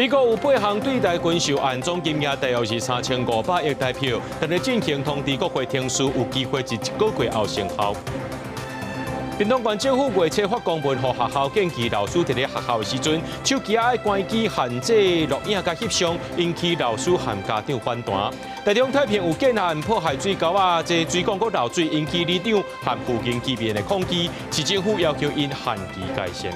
美國有八項對台軍售案，總金額大約是3500億台票，但係進行通知國會程序，有機會佇一個月後生效。屏東縣政府月初發公文，予學校建議老師佇咧學校的時陣，手機愛關機限制錄影佮翕相，引起老師和家長反彈。台中太平有建案破壞水溝仔，這水管閣漏水，引起里長和附近居民的抗議，市政府要求𪜶限期改善。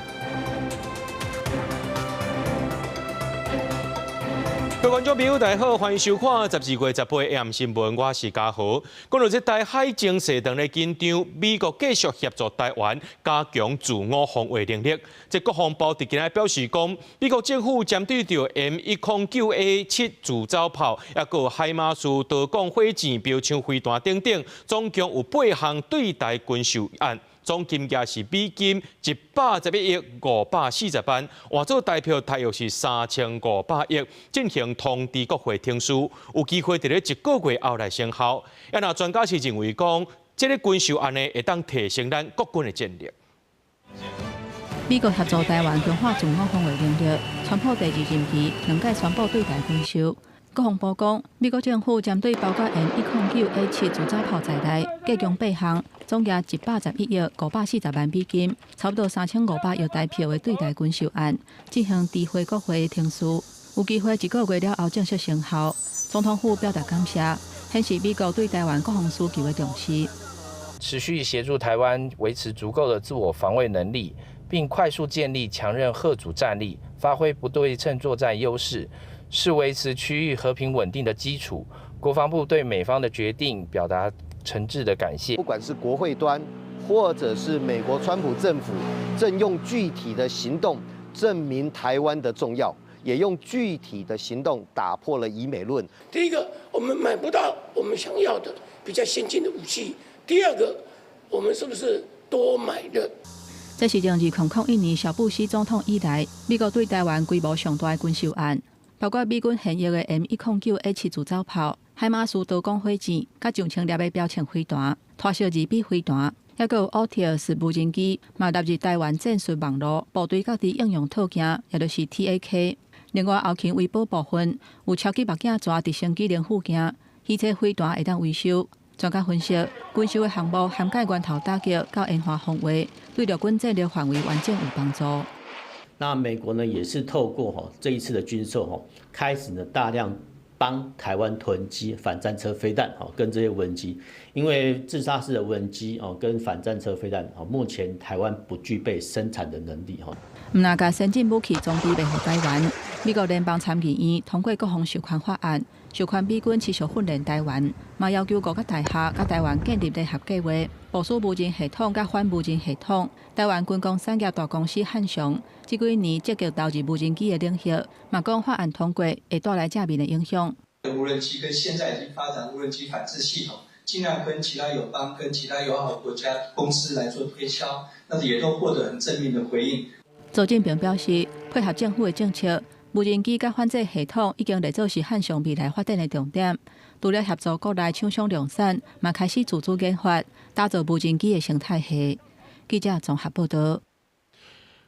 各位觀眾朋友，大家好，歡迎收看12月18 AM 新聞，我是嘉豪。講到這台海情勢當咧緊張，美國繼續協助台灣加強自我防衛能力。這國防部佇今仔表示講，美國政府針對著 M109A7自走炮，抑閣海馬斯多管火箭標槍飛彈等等，總共有八項對台軍售案。總金額是美金111億540萬，換做台票大約是3500億，進行通知國會程序，有機會佇咧一個月後來生效。啊，若專家是認為講，這个軍售案呢會當提升咱國軍的戰力。美國協助台灣強化自我防衛能力，川普第二任期兩擺宣布對台軍售。國防部講，美國政府針對包括 M109A7自走炮在內，計共八項，總額111億540萬美金，差不多3500億台票的對台軍售案，進行知會國會程序，有機會一個月了後正式生效。總統府表達感謝，顯示美國對台灣國防需求的重視。持續協助台灣維持足夠的自我防衛能力，並快速建立強韌嚇阻戰力，發揮不對稱作戰優勢，是維持區域和平穩定的基礎。國防部對美方的決定表達誠摯的感謝。不管是國會端，或者是美國川普政府，正用具體的行動證明台灣的重要，也用具體的行動打破了疑美論。第一個，我們買不到我們想要的比較先進的武器；第二個，我們是不是多買了？這是自2001年小布希總統以來，美國對台灣規模上大的軍售案。包括美軍現役的 M109A7自走炮、海馬斯多管火箭、佮上千粒的標槍飛彈、拖小2 B 飛彈，抑閣有奧特斯無人機，嘛納入台灣戰術網路部隊各地應用套件，也就是 TAK。另外，後勤維保部分有超級目鏡蛇直升機零附件，汽車飛彈會當維修。專家分析，軍售的項目涵蓋源頭打擊到研發防衛，對陸軍戰略範圍完整有幫助。那美國呢，也是透過哈這一次的軍售哈，開始呢大量幫台灣囤積反戰車飛彈哈，跟這些無人機，因為自殺式的無人機哦，跟反戰車飛彈哦，目前台灣不具備生產的能力哈。毋但共先進武器裝備賣予台灣，美國聯邦參議院通過國防授權法案，授權美軍持續訓練台灣，嘛要求五角大廈佮台灣建立聯合計劃，部署無人系統佮反無人系統。台灣軍工產業大公司漢翔，這幾年積極投入無人機的領域，嘛講法案通過會帶來正面的影響。無人機跟現在已經發展無人機反制系統，盡量跟其他友邦、跟其他友好國家公司來做推銷，那也都獲得很正面的回應。鄒進平表示，配合政府的政策，無人機佮反制系統已經列做是漢翔未來發展的重點。除了協助國內廠商量產，嘛開始自主研發，打造無人機的生態系。記者綜合報道。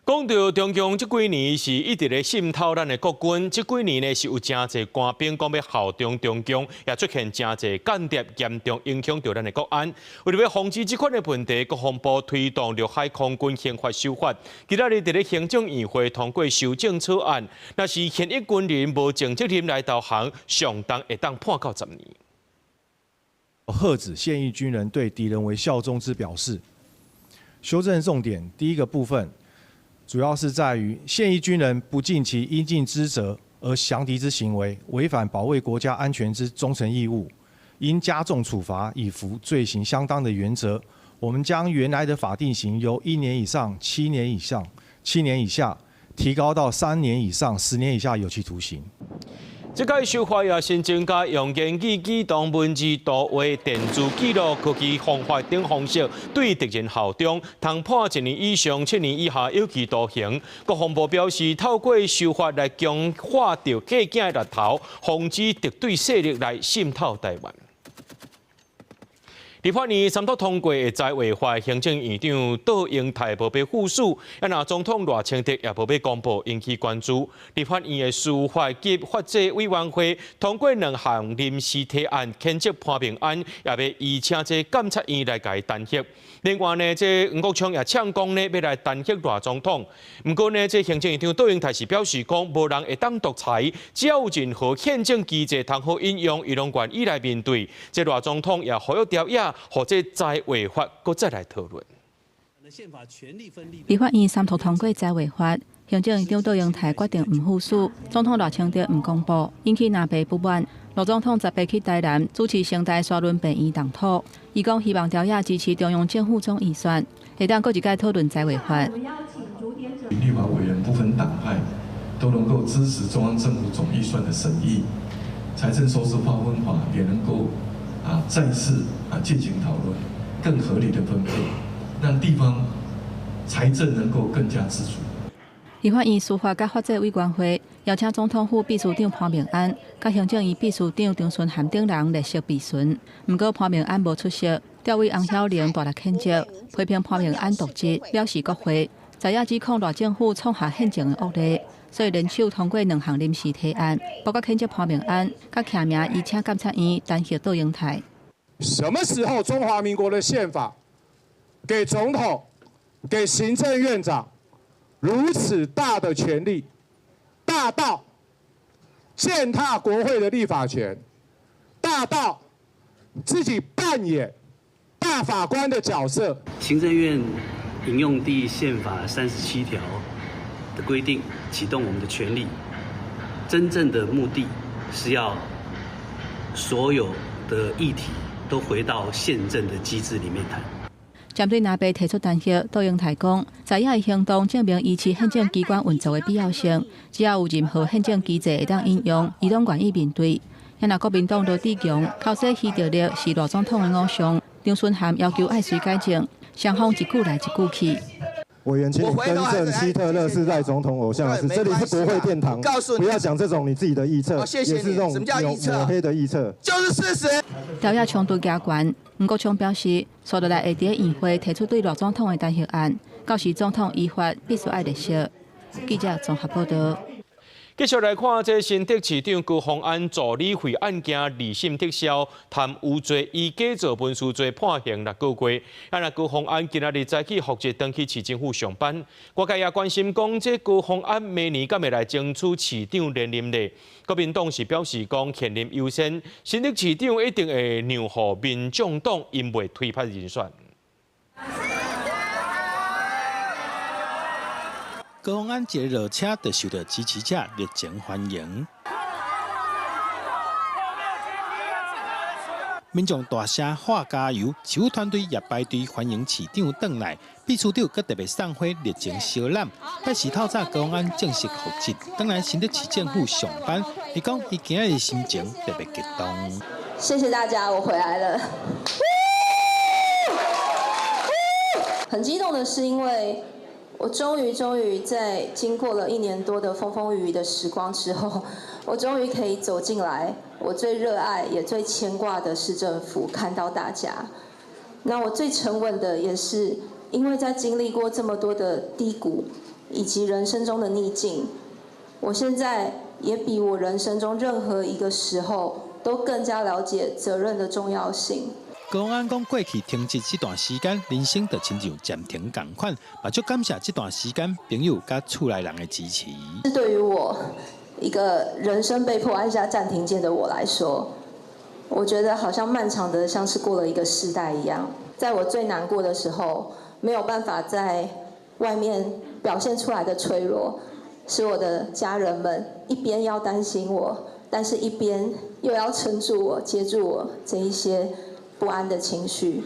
講到中共這幾年是一直咧滲透咱的國軍，這幾年呢是有誠濟官兵講欲效忠中共，也出現誠濟間諜，嚴重影響著咱的國安。為著欲防止這款的問題，國防部推動陸海空軍刑法修法，今仔日佇咧行政院會通過修正草案，若是現役軍人無盡責任來投降，上重會當判到10年。喝止現役軍人對敵人為效忠之表示。修正重點第一個部分，主要是在於現役軍人不盡其應盡之責而降敵之行為，違反保衛國家安全之忠誠義務，應加重處罰，以符罪刑相當的原則。我們將原來的法定刑由1年以上7年以上7年以下，提高到3年以上10年以下有期徒刑。這擺修法也新增加用言語、舉動、文字、圖畫、電子記錄、科技方法等方式對敵人效忠，通判1年以上7年以下有期徒刑。國防部表示，透過修法來強化著過境的獵頭，防止敵對勢力來滲透台灣。立法院三讀通過的在衛法，行政院長卓榮泰無欲副署，啊若總統賴清德也無欲公布，引起關注。立法院的司法及法制委員會通過兩項臨時提案，譴責潘孟安，也欲移請這監察院來共伊彈劾。另外呢，這黃國昌也嗆講呢，欲來彈劾賴總統。毋過呢，這行政院長卓榮泰是表示講，無人會當獨裁，只要有任何憲政機制通好引用，伊攏願意來面對。這賴總統也呼籲朝野，予這在衛法，閣再來討論。立法院三讀通過在衛法，行政院長卓榮泰決定毋副署，總統賴清德毋公布，引起藍白不滿。賴總統十八去台南主持成大沙崙病院動土，伊講希望朝野支持中央政府總預算，會當閣一擺討論在衛法。立法委員不分黨派都能夠支持中央政府總預算的審議，財政收支劃分法也能夠再次進行討論，更合理的分配，讓地方財政能夠更加自主。立法院司法佮法制委員會邀請總統府秘書長潘孟安、佮行政院秘書長張惇涵等人列席備詢，毋過潘孟安無出席，調委洪曉玲大力譴責，批評潘孟安瀆職，藐視國會，在野指控賴政府創下憲政的惡例，所以聯手通過兩項臨時提案，包括譴責潘孟安，佮署名移請監察院彈劾卓榮泰。什麼時候中華民國的憲法給總統、給行政院長如此大的權力，大到踐踏國會的立法權，大到自己扮演大法官的角色？行政院引用第憲法37條的規定，啟動我們的權力，真正的目的是要所有的議題都回到憲政的機制裡面談。針對藍白提出彈劾，卓榮泰講，在野的行動證明維持憲政機關運作的必要性。只要有任何憲政機制會當引用，伊攏願意面對。若國民黨羅智強口說希特勒是賴總統的偶像，張惇涵要求愛隨改正，雙方一句來一句去。委員，請你更正，希特勒是賴總統偶像的事。這裡是國會殿堂，不要講這種你自己的臆測，也是這種抹黑的臆測，就是事實。朝野衝突加懸，黃國昌表示，紲落來會佇院會提出對賴總統的彈劾案，到時總統依法必須愛列席。記者綜合報道。繼續來看，這新竹市長高虹安助理費案件二審撤銷貪污罪，以假造文書罪判刑6個月。啊，若高虹安今仔日早起復職，轉去市政府上班。外界也關心講，這高虹安明年敢會來爭取市長連任咧？國民黨是表示講，現任優先，新竹市長一定會讓予民眾黨，𪜶袂推派人選。高虹安一落車就受到支持者熱情歡迎，民眾大聲喊加油，市府團隊也排隊歡迎市長轉來。秘書長閣特別送花熱情相攬。拜四透早高虹安正式復職，轉來新竹市政府上班。伊講伊今仔日心情特別激動。謝謝大家，我回來了。很激動的是，因為我終於終於在經過了一年多的風風雨雨的時光之後，我終於可以走進來我最熱愛也最牽掛的市政府，看到大家。那我最沉穩的也是，因為在經歷過這麼多的低谷以及人生中的逆境，我現在也比我人生中任何一個時候都更加了解責任的重要性。高虹安講，過去停職這段時間，人生就親像暫停仝款，嘛足感謝這段時間朋友佮厝內人的支持。對於我一個人生被迫按下暫停鍵的我來說，我覺得好像漫長的像是過了一個世代一樣。在我最難過的時候，沒有辦法在外面表現出來的脆弱，是我的家人們一邊要擔心我，但是一邊又要撐住我、接住我這一些不安的情緒，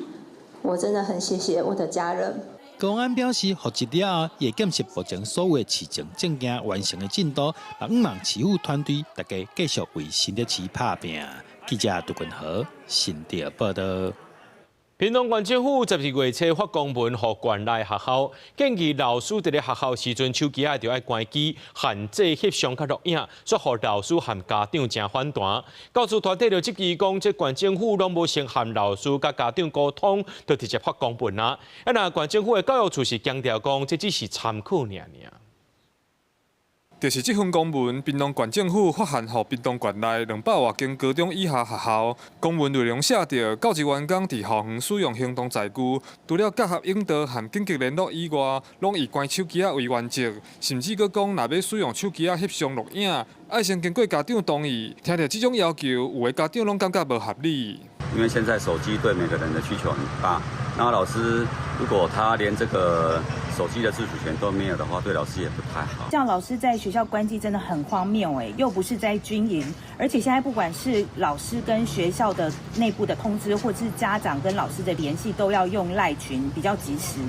我真的很謝謝我的家人。高虹安表示，復職了後，會檢視目前所有的市政證件完成的進度，嘛向望市府團隊大家繼續為新竹市拍拚。記者杜君豪新竹報道。屏東縣政府12月初發公文予縣內學校，建議老師佇咧學校時陣手機仔著愛關機，限制翕相佮錄影，煞予老師和家長誠反彈。教師團體就質疑講，這縣政府攏無先和老師佮家長溝通，就直接發公文啊。啊，若縣政府的教育處是強調講，這只是參考爾爾。就是這份公文，屏東縣政府發函予屏東縣內200外間高中以下學校。公文內容寫著，教職員工佇校園使用行動載具，除了教學引導和緊急聯絡以外，攏以關手機仔為原則。甚至閣講，若欲使用手機仔翕相錄影，愛先經過家長同意。聽著這種要求，有的家長攏感覺無合理。因為現在手機對每個人的需求很大，那老師如果他連這個手機的自主權都沒有的話，對老師也不太好。這樣老師在學校關機真的很荒謬哎，又不是在軍營，而且現在不管是老師跟學校的內部的通知，或者是家長跟老師的聯繫，都要用賴群比較及時。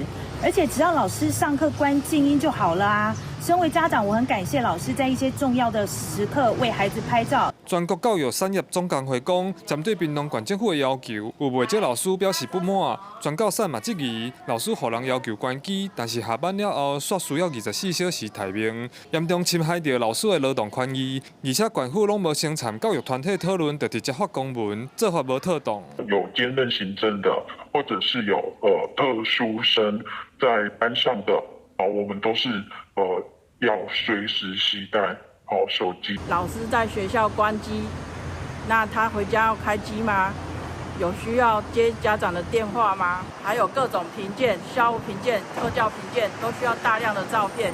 而且只要老師上課關靜音就好了啊。身為家長，我很感謝老師在一些重要的時刻為孩子拍照。全國教育產業總工會講，針對屏東縣政府的要求，有袂少老師表示不滿。全教產嘛質疑，老師予人要求關機，但是下班了後，煞需要24小時待命，嚴重侵害著老師的勞動權益。而且縣府攏無先參教育團體討論，就直接發公文，做法無妥當。有兼任行政的，或者是有特殊生在班上的，啊，我們都是要隨時攜帶好手機。老師在學校關機，那他回家要開機嗎？有需要接家長的電話嗎？還有各種評鑑、校務評鑑、特教評鑑都需要大量的照片。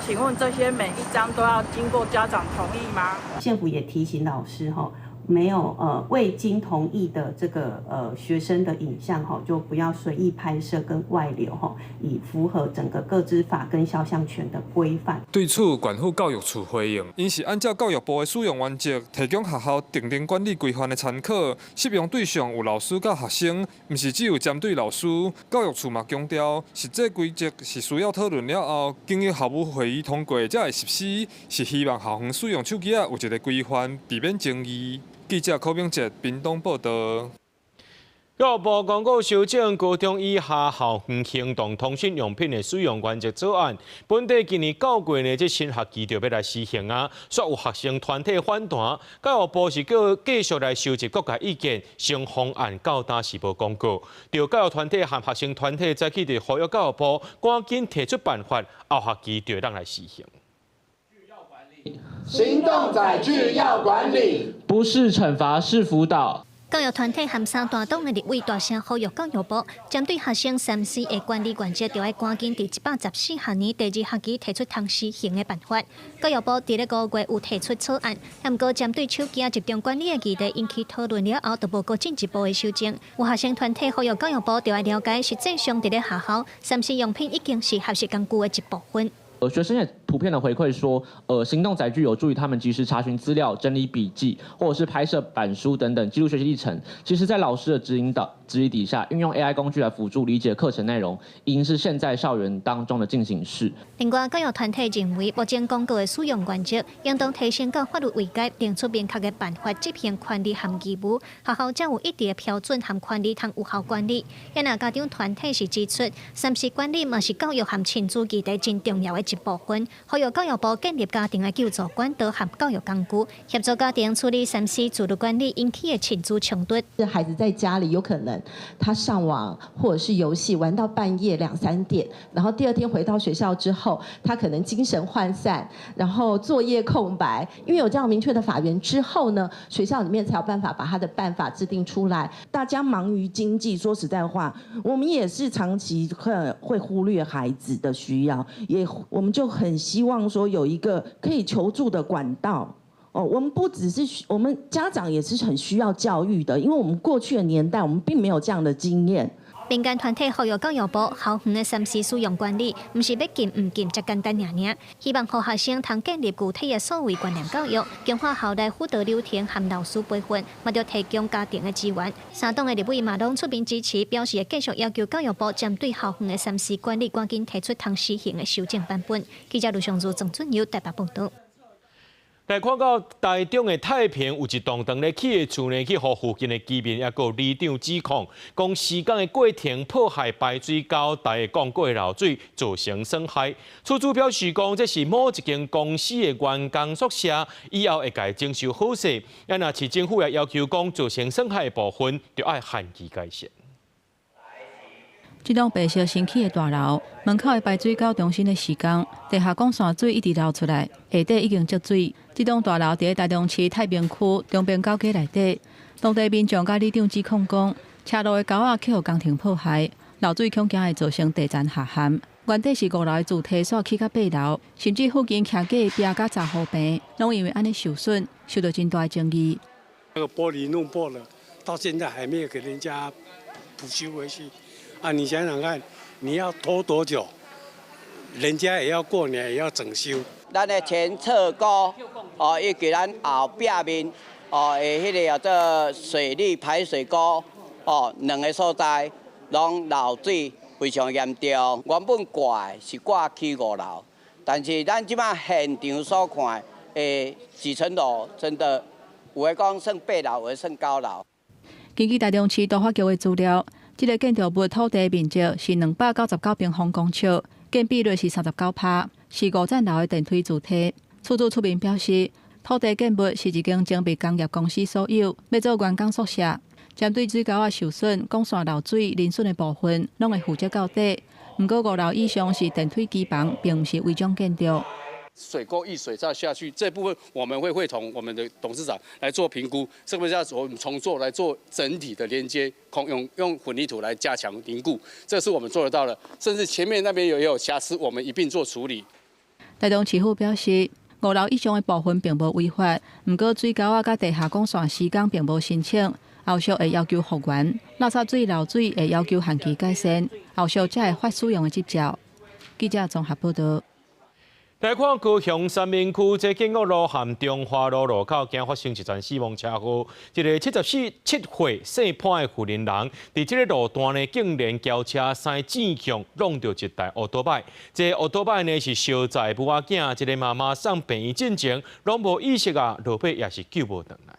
請問這些每一張都要經過家長同意嗎？縣府也提醒老師哈，沒有未經同意的這個學生的影像哈，就不要隨意拍攝跟外流哈，以符合整個個資法跟肖像權的規範。對此，縣府教育處回應，𪜶是按照教育部的使用原則，提供學校訂定管理規範的參考，適用對象有老師佮學生，毋是只有針對老師。教育處嘛強調，實際規則是需要討論了後，經由校務會議通過才會實施，是希望校園使用手機仔有一個規範，避免爭議。記者柯明哲屏東報道。教育部公告修正高中以下校園行動通訊用品的使用原則草案，本地今年9月呢，這新學期就欲來施行啊，煞有學生團體反彈，教育部是閣繼續來收集各界意見，新方案到今是無公告。著教育團體和學生團體早起佇呼籲教育部趕緊提出辦法，後學期就會當來施行。行動載具要管理，不是懲罰，是輔導。教育團體和三大黨的立委大聲呼籲教育部，針對學生3C 的管理原則，著愛趕緊佇114學年第二學期提出通施行的辦法。教育部佇咧5月有提出草案，毋過針對手機集中管理的議題引起討論了後，就無閣進一步的修正。有學生團體呼籲教育部，著愛了解實際上佇咧學校3C 用品已經是學習工具的一部分。學生也普遍的回饋說，行動載具有助於他們及時查詢資料、整理筆記，或者是拍攝板書等等，記錄學習歷程。其實，在老師的指引導指引底下，運用 AI 工具來輔助理解課程內容，已經是現在校園當中的進行式。另外，教育團體認為，目前公告的使用原則應當提升到法律位階，定出明確的辦法執行權利和義務，學校才有一定的標準和權利通有效管理。也若家長團體是指出，3C 管理嘛是教育和親子議題真重要的一部分，呼籲教育部建立家庭的救助管道和教育工具，協助家庭處理3C 自律管理引起的親子衝突。孩子在家裡有可能他上網或者是遊戲玩到半夜2、3點，然後第二天回到學校之後，他可能精神渙散，然後作業空白。因為有這樣明確的法源之後呢，學校裡面才有辦法把他的辦法制定出來。大家忙於經濟，說實在話，我們也是長期會忽略孩子的需要，也我們就很希望說有一個可以求助的管道。哦，我們不只是我們家長也是很需要教育的，因為我們過去的年代，我們並沒有這樣的經驗。民間團體呼籲教育部，校園的3C 使用管理，毋是欲禁毋禁遮簡單爾爾，希望予學生通建立具體的數位觀念教育，強化校內輔導流程和老師培訓，嘛著提供家庭的資源。三黨的立委嘛攏出面支持，表示會繼續要求教育部針對校園的3C 管理，趕緊提出通施行的修正版本。記者盧尚如、鄭俊友台北報導。來看到台中的太平有一棟當咧起的厝呢，去予附近的居民抑閣里長指控，講施工的過程破壞排水溝，台降過漏水，造成損害。厝主表示講，這是某一間公司的員工宿舍，以後會共整修好勢。啊，若市政府也要求講，造成損害的部分，著愛限期改善。這棟白色新起的大樓門口的排水溝重新咧施工，地下管線水一直流出來，下底已經積水。這棟大樓佇咧台中市太平區中平九街內底，當地民眾佮里長指控講，車路的溝仔去予工程破壞，漏水恐驚會造成地層下陷。原底是五樓的主梯煞起到八樓，甚至附近徛隔壁佮雜貨棚，攏因為按呢受損，受到真大的爭議。那個玻璃弄破了，到現在還沒有給人家補修回去。啊，你想想看，你要拖多久？人家也要過年，也要整修。咱的前側溝哦，以及咱後壁面哦，的彼个叫做水利排水溝哦，兩个所在攏漏水非常嚴重。原本掛的是掛起五樓，但是咱這擺現場所看的幾層樓，真的有的講算八樓，有的算九樓。根據台中市都發局的資料，這个建築物土地面積是299平方公尺，建比率是39%，是五層樓的電梯主體。厝主出面表示，土地建物是一間精密工業公司所有，欲做員工宿舍。針對水溝仔受損、管線漏水、鄰損的部分，攏會負責到底。毋過五樓以上是電梯機房，並毋是違章建築。水溝溢水再下去，這部分我們會會同我們的董事長來做評估，是不是要我們重做來做整體的連接，空用混凝土來加強凝固，這是我們做得到的。甚至前面那邊也有瑕疵，我們一併做處理。台中市府表示，五樓以上的部分並無違法，毋過水溝仔佮地下管線施工並無申請，後續會要求復原，垃圾水漏水會要求限期改善，後續才會發使用的執照。記者綜合報道。來看高雄三民區這建國路和中華路路口，驚發生一場死亡車禍。一个77歲姓潘的婦人人，佇這个路段呢，竟然轎車駛正向挵著一台烏多擺。這烏多擺呢是相載母仔囝，一个媽媽送病院進前，攏無意識啊，落尾也是救無轉來。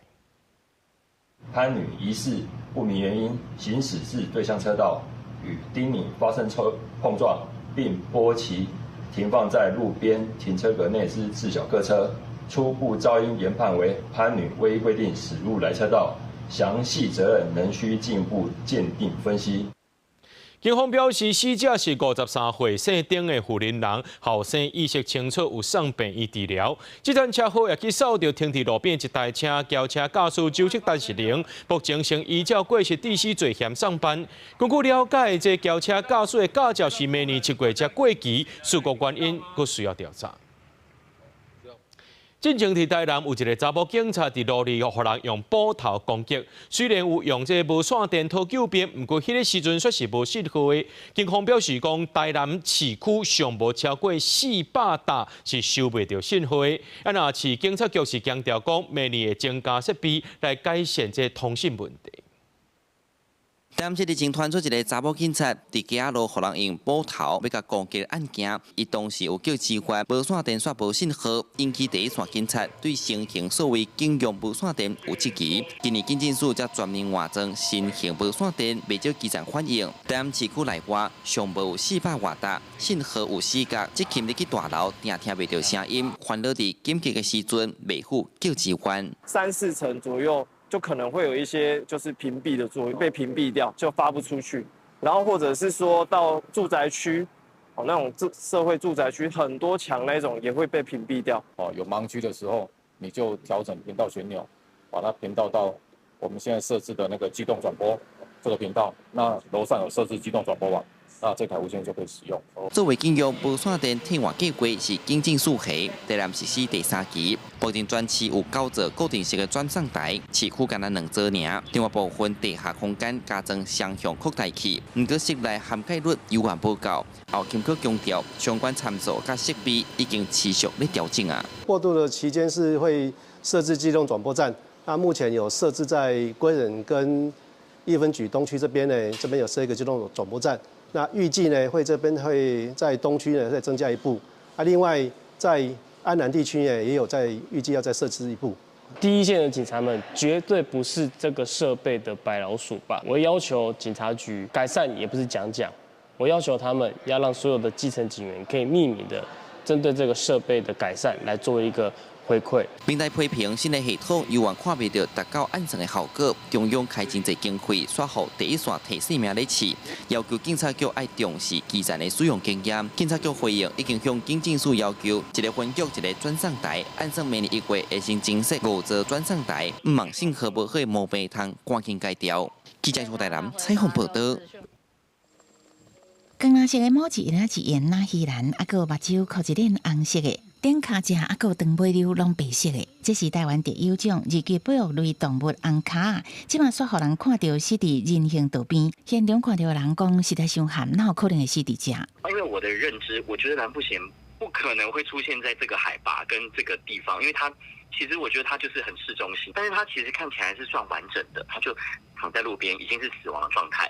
潘女疑似不明原因行駛至對向車道，與丁女發生車碰撞，並波及停放在路邊停車格內之自小客車，初步肇因研判為潘女未依規定駛入來車道，詳細責任仍需進一步鑑定分析。警方表示，死者是53歲姓丁的婦人人，後生意識清楚，有送病院治療。這場車禍也去掃著停佇路邊一台車，轎車駕駛周伯單是零，目前先依照過失致死罪嫌送辦。根據了解，這轎車駕駛的駕照是明年7月才過期，事故原因閣需要調查。進前佇台南有一个查某警察佇路里，予人用斧頭攻擊。雖然有用這個無線電討救兵，毋過彼个時陣卻是無信號的。警方表示講，台南市區上無超過400搭是收袂著信號的。啊，若市警察局是強調講，明年會增加設備來改善這通訊問題。台南市日前傳出一个查某警察佇街仔路，予人用斧頭欲共攻擊案件。伊當時有叫支援，無線電煞無信號，引起第一線警察對新型所謂警用無線電有質疑。今年警政署才全面換裝新型無線電，袂少基層反映。台南市區內外上無有400瓦達，信號有死角，這擒入去大樓，定聽袂著聲音，煩惱佇緊急的時陣袂赴叫支援。三四層左右，就可能會有一些就是屏蔽的作用，被屏蔽掉就發不出去。然後或者是說到住宅區，哦那種住社會住宅區很多牆那種也會被屏蔽掉。哦，有盲區的時候，你就調整頻道旋鈕，把它頻道到我們現在設置的那個機動轉播這個頻道。那樓上有設置機動轉播網。那這台無線就可以使用。作為警用無線電替換計劃是警政署下台南實施第三期，目前全市有九座固定式的轉送台，市區干焦兩座爾。另外部分地下空間加裝雙向擴大器，毋過室內涵蓋率猶原無夠。後勤局強調，相關參數佮設備已經持續咧調整啊。過渡的期間是會設置機動轉播站，那目前有設置在歸仁跟一分局東區這邊呢，這邊有設一個機動轉播站。那預計呢，會這邊會在東區呢再增加一部，啊，另外在安南地区呢，也有在預計要再設置一部。第一線的警察們絕對不是這個設備的白老鼠吧？我要求警察局改善，也不是講講，我要求他們要讓所有的基層警員可以匿名的針對這個設備的改善來做一個回饋。平台批評新的系統猶原看袂著達到按算的效果，中央開真濟經費，煞予第一線提性命咧試，要求警察局愛重視基層的使用經驗。警察局回應已經向警政署要求，一個分局一個轉送台，按算明年1月會先增設5座轉送台，毋望信號無好的毛病通趕緊改掉。記者胡台南採訪報導。光藍色的毛一仔一眼那魚蘭，猶閣有目睭箍一輪紅色的，頂跤脊猶閣有長尾溜攏白色的。這是台灣特有種二級保育類動物紅跤仔，這馬煞予人看著死佇人行道邊，現場看著的人講實在傷譀，哪有可能會死佇遮？因為我的認知，我覺得藍腹鷴不可能會出現在這個海拔跟這個地方，因為它其實我覺得它就是很市中心，但是它其實看起來是算完整的，它就躺在路邊，已經是死亡的狀態。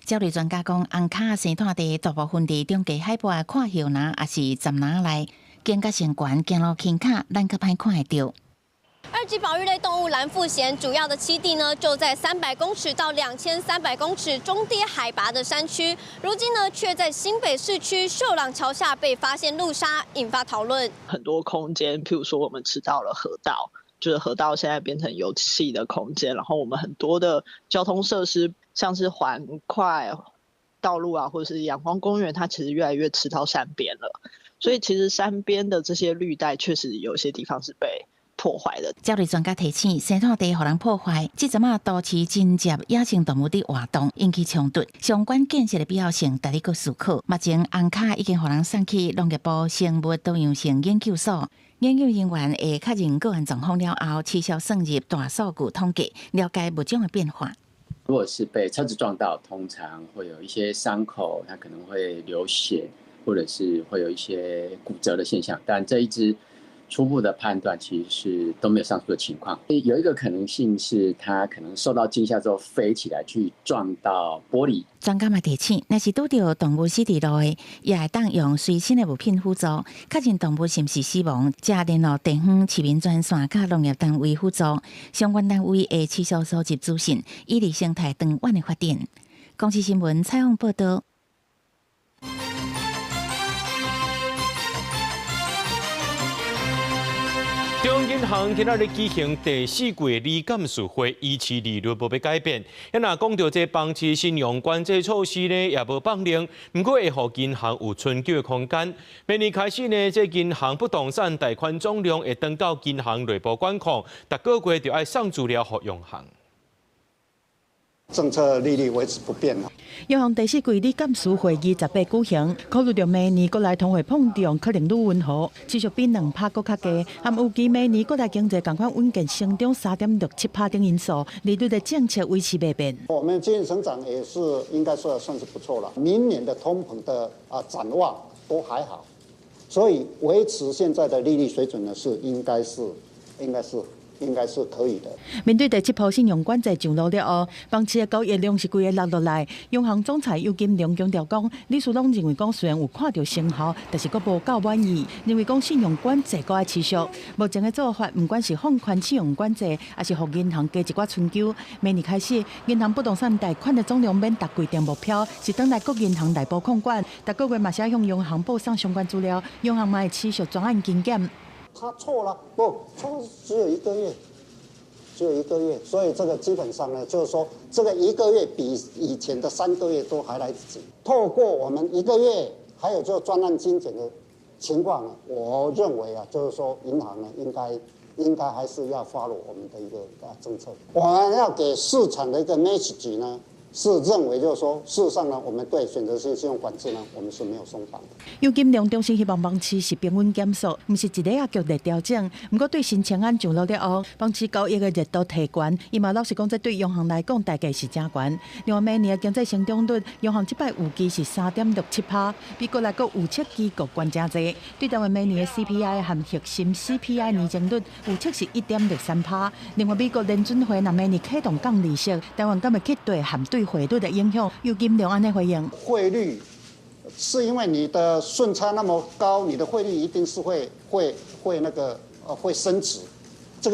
鳥類專家講，紅跤生湠地大部分佇中低海拔的闊葉林，抑是杉林內，間隔上懸，行路輕巧，咱較歹看會著。二級保育類動物藍腹鷴主要的棲地呢，就在300公尺到2300公尺中低海拔的山區。如今呢，卻在新北市區秀朗橋下被發現路殺，引發討論。很多空間，譬如說我們吃到了河道，就是河道現在變成遊憩的空間，然後我們很多的交通設施，像是環快道路啊，或者是陽光公園，它其實越來越吃到山邊了。所以其實山邊的這些綠帶，確實有些地方是被破壞的。鳥類專家提醒，生態地予人破壞，這陣仔都市真濟野生動物佇活動，引起衝突，相關建設的必要性，值得閣思考。目前紅跤已經予人送去農業部生物多樣性研究所，研究人員會確認個案狀況了後，持續算入大數據統計，了解物種的變化。如果是被車子撞到，通常會有一些傷口，它可能會流血，或者是會有一些骨折的現象。但這一隻初步的判斷其實是都沒有上述的情況。有一個可能性是，它可能受到驚嚇之後飛起來去撞到玻璃。專家嘛提醒，若是拄著動物死佇路的，也會當用隨身的物品輔助，確認動物是毋是死亡，才聯絡地方市民專線佮農業單位輔助，相關單位會持續蒐集資訊，以利生態長遠的發展。公視新聞採訪報導。中央銀行今仔日舉行第四季理監事會，維持利率無欲改變。啊，若講著這房市信用管制措施呢，也無放冗，毋過會予銀行有春救的空間。明年開始呢，這銀行不動產貸款總量會轉到銀行內部管控，逐個月就愛送資料予央行。政策利率維持不變。央行第四季理監事會議18舉行，考慮著明年國內通貨膨脹可能愈溫和，持續比2%閣較低，含預期明年國內經濟仝款穩健成長3.67%等因素，利率的政策維持袂變。我們經濟成長也是應該說算是不錯了，明年的通膨的展望都還好，所以維持現在的利率水準呢，是應該是可以的。面對第七波信用管制上路了後，房市的交易量是規个落落來。央行總裁游金龍強調講，理事攏認為講雖然有看著成效，但是閣無夠滿意，認為講信用管制閣愛持續。目前的做法，毋管是放寬信用管制，抑是予銀行加一寡春秋。明年開始，銀行不動產貸款的總量免達規定目標，是轉來各銀行內部控管。逐個月嘛是愛向央行報送相關資料，央行嘛會持續專案精簡。他錯了，不錯，只有一個月，只有一個月，所以這個基本上呢，就是說這個一個月比以前的3個月都還來得及。透過我們一個月，還有這個專案精簡的情況，我認為啊，就是說銀行呢應該還是要 follow 我們的一個政策。我們要給市場的一個 message 呢，是認為就是說，事實上呢，我們對選擇性信用管制呢，我們是沒有鬆綁的。游金龍衷心希望房市是平穩減速，毋是一下仔劇烈調整。毋過對申請案上路了後，房市交易的熱度提懸，伊嘛老實講，這對央行來講代價是誠懸。另外，明年的經濟成長率，央行這擺預期是3.67%，比國內閣預測機閣懸誠濟。對台灣明年的 CPI 和核心 CPI 年增率預測是1.63%。另外，美國聯準會若明年啟動降利息，台灣敢會去對含對匯率的影響，游金龍按呢回應。匯率，是因為你的順差那麼高，你的匯率一定是會那個會升值，這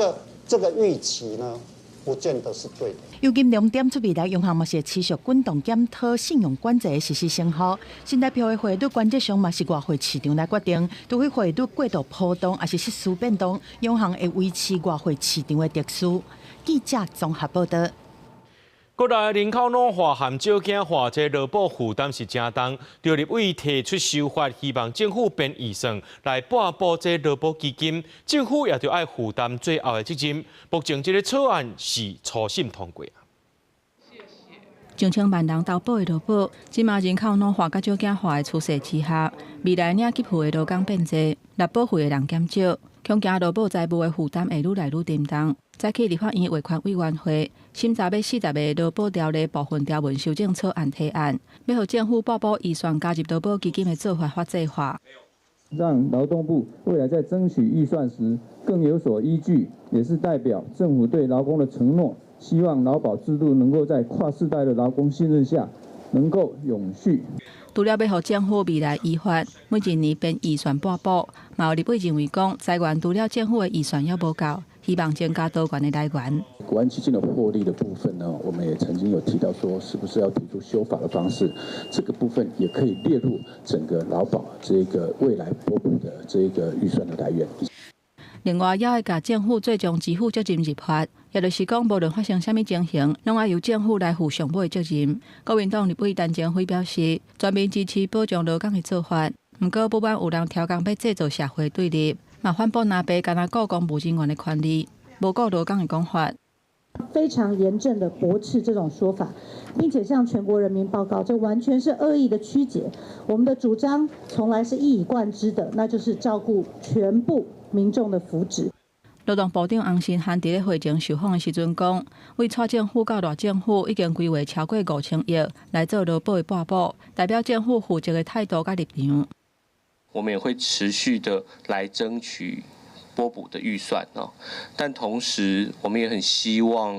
個預期呢，不見得是對的。尤金龍點出未來央行嘛是會持續滾動檢討信用管制的實施成效。新台票的匯率原則上嘛是外匯市場來決定，除非匯率過度波動，抑是失序變動，央行會維持外匯市場的秩序。記者綜合報道。國內人口老化和少子化，這勞保負擔是誠重。著立委提出修法，希望政府編預算來撥補這勞保基金，政府也著愛負擔最後的責任。目前這个草案是初審通過。上千萬人投保的勞保，這馬人口老化佮少子化的趨勢之下，未來領給付的勞工變濟，納保費的人減少，恐驚勞保財務的負擔會愈來愈沉重。早起立法院衛權委員會審查欲40个勞保條例部分條文修正草案提案，欲予政府撥補預算加入勞保基金的做法法制化，讓勞動部未來在爭取預算時更有所依據，也是代表政府對勞工的承諾。希望勞保制度能夠在跨世代的勞工信任下，能夠永續。除了欲予政府未來依法每一年編預算撥補，嘛有立委認為講，財源除了政府的預算猶無夠，希望增加多元的來源。國安基金的獲利的部分呢，我們也曾經有提到說，是不是要提出修法的方式？這個部分也可以列入整個勞保這個未來撥補的這個預算的來源。另外，也會共政府最終支付責任入法，也就是講，無論發生啥物情形，攏愛由政府來負上尾責任。國民黨立委陳晴輝表示，全面支持保障勞工的做法，毋過不滿有人刁工欲製造社會對立，嘛反駁藍白干焦顧公務人員的權利，無顧勞工的講法。非常嚴正的駁斥這種說法，並且向全國人民報告，這完全是惡意的曲解。我們的主張從來是一以貫之的，那就是照顧全部民眾的福祉。勞動部長洪申翰佇咧會前受訪的時陣講，對蔡政府到賴政府已經規劃超過5000億來做勞保的撥補，代表政府負責的態度佮立場。我們也會持續的來爭取撥補的預算哦，但同時我們也很希望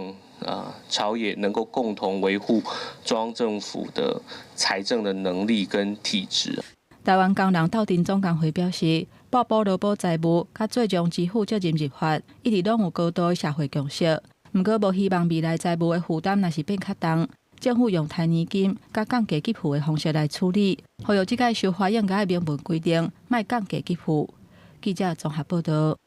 啊，朝野能夠共同維護中央政府的財政的能力跟體質。台灣工人鬥陣總工會表示，撥補勞保財務，佮最終支付責任入法，一直攏有高度的社會共識。毋過，無希望未來財務的負擔若是變較重，政府用台年金佮降低給付的方式來處理。呼籲這屆修法應該明文規定，莫降低給付。記者綜合報道。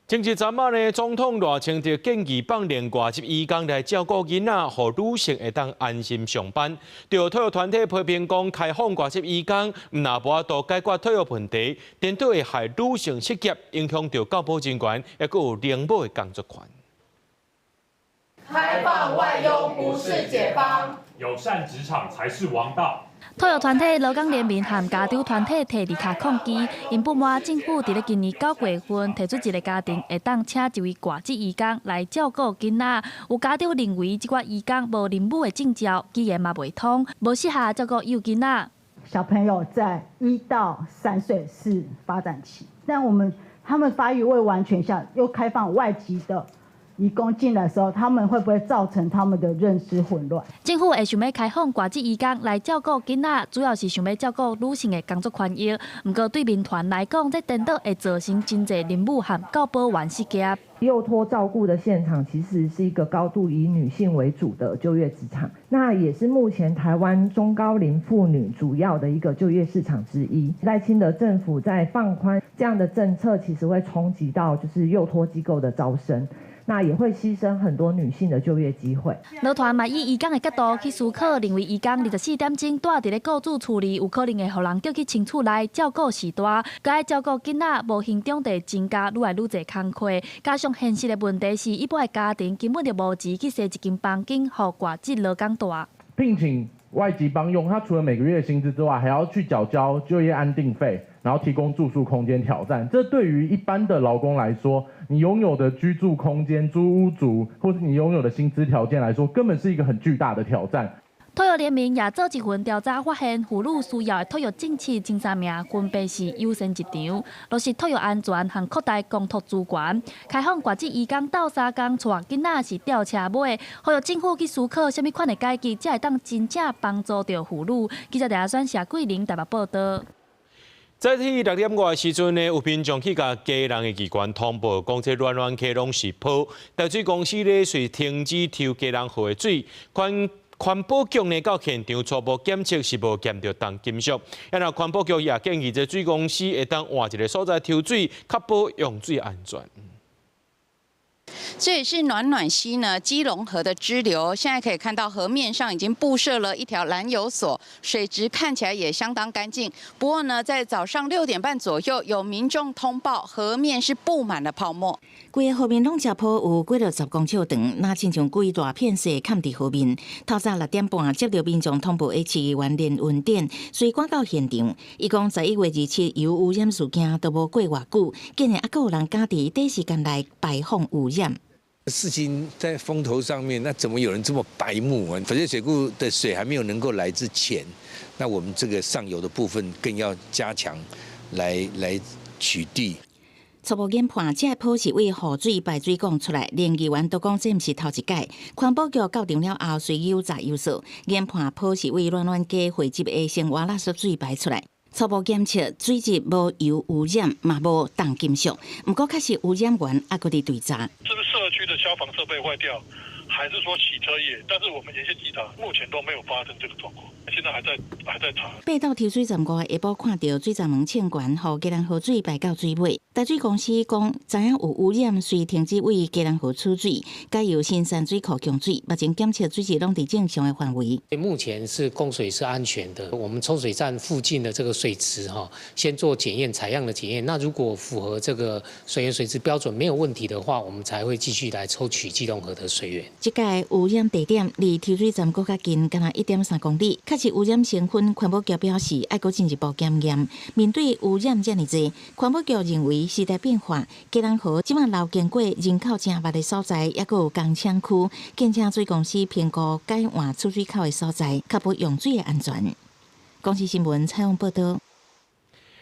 前一陣仔呢，總統賴清德建議放另外職移工來照顧囡仔，予女性會當安心上班。著托育團體批評講，開放外籍移工，毋但無法度解決托育問題，顛倒會害女性失業，影響著教保人員，抑閣有奶母的工作權。開放外傭不是解方，友善職場才是王道。托育團體勞工聯盟和家長團體提字卡抗議，𪜶不滿政府佇咧今年9月份提出一个家庭會當請一位外籍移工來照顧囡仔，有家長認為這寡移工無認母的證照，語言嘛袂通，無適合照顧幼囡仔。小朋友在1到3歲是發展期，但我們他們發育未完全下，又開放外籍的移工進來的時候，他們會不會造成他們的認知混亂？政府會想欲開放外籍移工來照顧囡仔，主要是想欲照顧女性的工作權益。毋過對民團來講，這顛倒會造成真濟奶母和教保員失業。幼托照顧的現場其實是一個高度以女性為主的就業職場，那也是目前台灣中高齡婦女主要的一個就業市場之一。賴清德政府在放寬這樣的政策，其實會衝擊到就是幼托機構的招生。那也會犧牲很多女性的就業機會。勞團嘛以移工的角度去思考，認為移工24點鐘蹛佇咧雇主厝裡，有可能會予人叫去親厝內照顧序大，閣愛照顧囡仔，無形中會增加愈來愈濟工課。加上現實的問題是，一般的家庭根本就無錢去踅一間房間，予外籍勞工蹛。聘請外籍幫傭，他除了每個月的薪資之外，還要去繳交就業安定費，然後提供住宿空間挑戰。這對於一般的勞工來說，你擁有的居住空間、租屋族，或是你擁有的薪資條件來說，根本是一個很巨大的挑戰。托育聯盟也做一份調查，發現婦女需要的托育政策前三名分別是優先入場、落實托育安全和擴大公托資源。開放外籍移工鬥相共，帶囡仔是吊車尾，呼籲政府去思考啥物款的改革，才會當真正幫助著婦女。記者鄭阿選、謝桂玲台北報道。早起6點外的時陣呢，有民眾去共基隆的機關通報，講這暖暖溪攏是泡，台水公司咧遂停止抽基隆河的水。環保局呢到現場初步檢測是無檢著重金屬，然後環保局也建議這水公司會當換一个所在抽水，確保用水安全。這也是暖暖溪呢，基隆河的支流。現在可以看到河面上已經佈設了一條攔油索，水質看起來也相當乾淨。不過呢，在早上6點半左右，有民眾通報河面是佈滿了泡沫。規个河面攏遮泡有幾落十公尺長，若親像規大片雪崁佇河面。透早6點半接著民眾通報的市議員連雲典，隨趕到現場。伊講11月27油污染事件都無過偌久，竟然猶閣有人敢佇短時間內排放污染。事情在風頭上面，那怎麼有人這麼白目啊？翡翠水庫的水還沒有能夠來之前，那我們這個上游的部分更要加強來取締。初步研判，這个泡是對雨水排水管出來，連議員都講這毋是頭一擺。環保局到場了後，隨油查油數，研判泡是對暖暖溪匯集的生活垃圾水排出來。初步檢測水質無油污染，嘛無重金屬。毋過確實污染源猶閣佇追查。是不是社區的消防設備壞掉，還是說洗車業？但是我們沿線稽查目前都沒有發生這個狀況，現在還在查。爬到抽水站外，下晡看著水閘門衝懸，予基隆河水排到水尾。台水公司講，知影有污染，遂停止對基隆河取水，改由新山水庫供水。目前檢測水質攏佇正常的範圍。目前是供水是安全的，我們抽水站附近的這個水質哈，先做檢驗採樣的檢驗。那如果符合這個水源水質標準沒有問題的話，我們才會繼續來抽取基隆河的水源。這个污染地點離抽水站閣較近，敢若1.3公里。確實污染成分，環保局表示愛閣進一步檢驗。面對污染遮爾濟，環保局認為時代變化，基隆河這馬流經過人口誠密的所在，猶閣有工廠區，建請水公司評估改換出水口的所在，確保用水的安全。公視新聞採訪報導。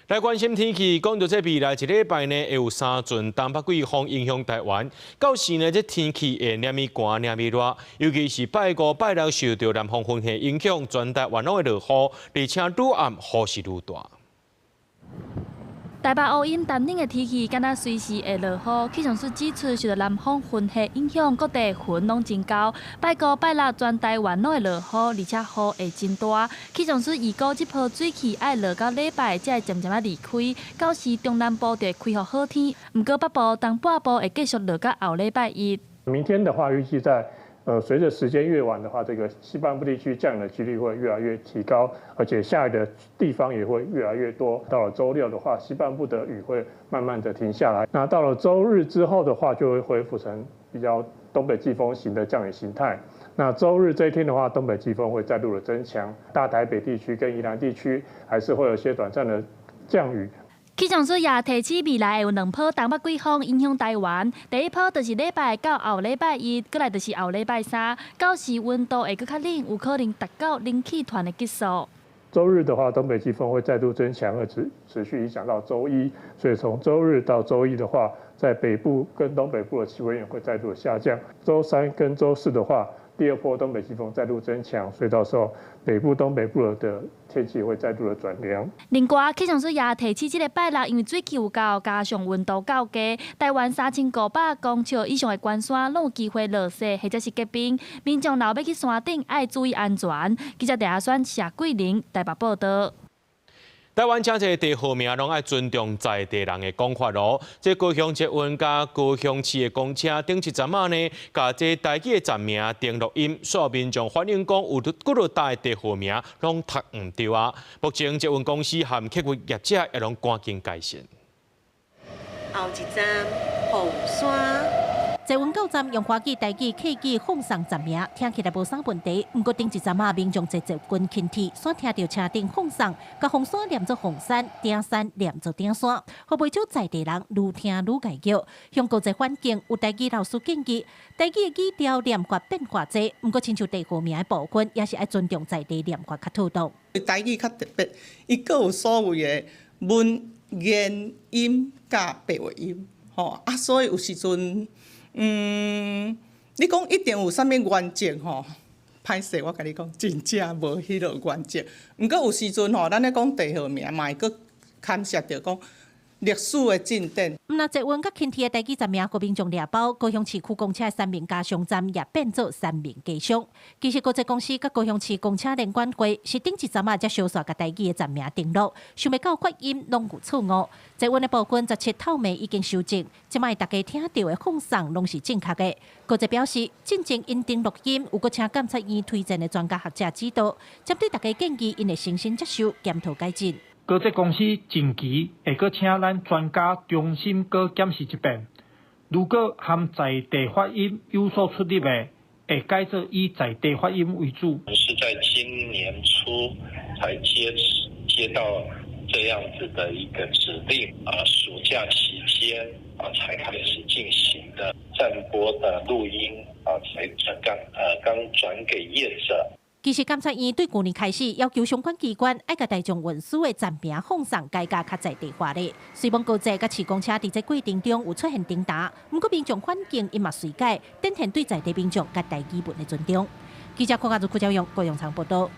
來關心天氣，講著這未來一禮拜呢，會有三陣東北季風影響台灣。到時呢，這天氣會爾爾寒，爾爾熱，尤其是拜五、拜六受著南方雲系影響，全台灣攏會落雨，而且愈暗雨勢愈大。台北烏陰淡冷的天氣，敢若隨時會落雨。氣象署指出，受著南方雲系影響，各地雲攏真厚。拜五、拜六全台灣攏會落雨，而且雨會真大。氣象署預估這波水汽愛落到禮拜才會漸漸仔離開，到時中南部就會恢復好天。毋過北部、東半部會繼續落到後禮拜一。明天的話，預計在隨着時間越晚的話，這個西半部地區降雨的幾率會越來越提高，而且下雨的地方也會越來越多。到了週六的話，西半部的雨會慢慢的停下來。那到了週日之後的話，就會恢復成比較東北季風型的降雨形態。那週日這一天的話，東北季風會再度的增強，大台北地區跟宜蘭地區還是會有些短暫的降雨。氣象署也提醒未來會有兩波東北季風影響台灣，第一波就是禮拜到後禮拜一，過來就是後禮拜三，到時溫度會閣較冷，有可能達到冷氣團的級數。週日的話，東北季風會再度增強，而持續影響到週一，所以從週日到週一的話，在北部跟東北部的氣溫也會再度下降。週三跟週四的話，第二波東北季風再度增強，所以到時候北部、東北部的天氣會再度的轉涼。另外，氣象署也提醒，這个拜六因為水汽有夠，加上溫度較低，台灣3500公尺以上的懸山攏有機會落雪或者是結冰。民眾若欲去山頂，愛注意安全。記者鄭阿選、謝桂玲台北報導。台灣誠濟地號名攏愛尊重在地人的講法囉。這高雄捷運佮高雄市的公車頂一陣仔呢，共這台語的站名定錄音，所有民眾反映講有幾落搭的地號名攏讀毋著啊。目前捷運公司和客運業者也攏趕緊改善。後一站鳳山。捷運到站用華語、台語、客語放送站名，聽起來無啥問題。毋過頂一站仔民眾坐捷運輕鐵，煞聽著車頂放送，共鳳山念做鳳山，鼎山念做鼎山，予袂少在地人愈聽愈礙叫。向高捷環境有台語老師建議，台語的語調念法變化濟，毋過親像地號名的部分，也是愛尊重在地念法較妥當。台語較特別，伊閣有所謂的文言音佮白話音，吼啊，所以有時陣。你講一定有啥物原則吼？歹勢，我共你講，真正無彼落原則。毋過有時陣吼，咱咧講地號名，嘛會閣牽涉著講歷史的進展。毋但捷運佮輕鐵的台語站名，予民眾掠包，高雄市區公車的三民家鄉站也變做三民家鄉。其實高鐵公司佮高雄市公車聯管會是頂一站仔才小煞共台語的站名登錄，想袂到發音攏有錯誤。捷運的部分17透明已經修正，這擺大家聽著的放送攏是正確的。高鐵表示，進前𪜶登錄音有閣請監察院推薦的專家學者指導，針對大家建議，𪜶會誠心接受檢討改進。高鐵公司近期會閣請咱專家重新閣檢視一遍，如果和在地發音有所出入的，會改做以在地發音為主。是在今年初才接到這樣子的一個指令，啊，暑假期間啊才開始進行的站播的錄音啊，才剛轉給業者。其實監察院對舊年開始要求相關機關愛共大眾運輸的站名放送改甲較在地化咧。雖罔高鐵佮市公車佇這過程中有出現停頓，毋過民眾反應𪜶嘛隨改，展現對在地民眾佮台語文的尊重。記者郭家如、郭昭勇、郭永昌報道。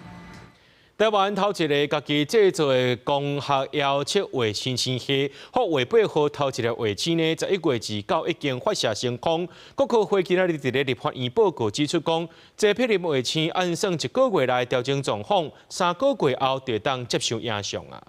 台灣頭一个家己製造的光學遙測衛星星系，福衛八號頭一个衛星呢，11月29已經發射升空。國科會今仔日佇咧立法院報告指出講，這批衛星按算一個月內調整狀況，3個月後就當接受影像啊。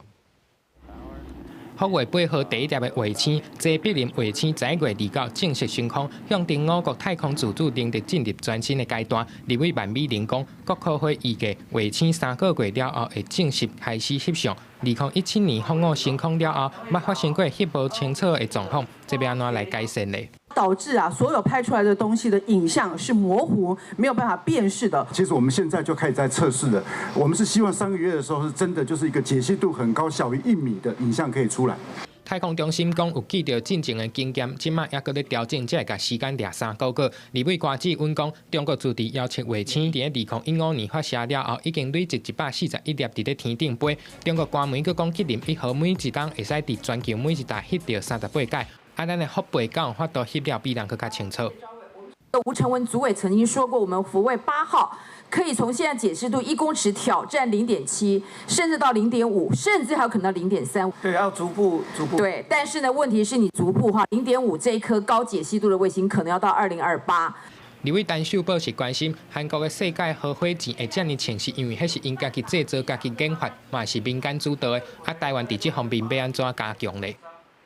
福衛八號第一粒的衛星，齊柏林衛星11月29正式升空，向著我國太空自主能力進入全新的階段。立委萬美玲講，國科會預計衛星3個月了後會正式開始翕相。2017年福五升空了後，捌發生過翕無清楚的狀況，這欲按怎來改善呢？導致啊，所有拍出來的東西的影像是模糊，沒有辦法辨識的。其實我們現在就開始在測試了。我們是希望3個月的時候，是真的就是一個解析度很高、小於1米的影像可以出來。太空中心講有記著進前的經驗，這擺猶閣咧調整，才會共時間掠3個月。立委關志穩講，中國自佇遙測衛星佇2015年發射了後，已經累積141粒佇咧天頂飛。中國官媒閣講，吉林一號每一工會使佇全球每一台翕著38擺。啊，咱的福八敢有法度翕了比人閣較清楚。吳成文主委曾經說過，我們福衛八號可以從現在解析度1公尺挑戰0.7，甚至到0.5，甚至還有可能到0.3。對，要逐步逐步。對，但是呢，問題是你逐步哈，0.5這一顆高解析度的衛星可能要到2028。立委陳秀寶是關心韓國的世界號火箭會遮爾清晰，因為彼是𪜶家己製造、家己研發，嘛是民間主導的。啊，台灣佇這方面欲按怎加強咧？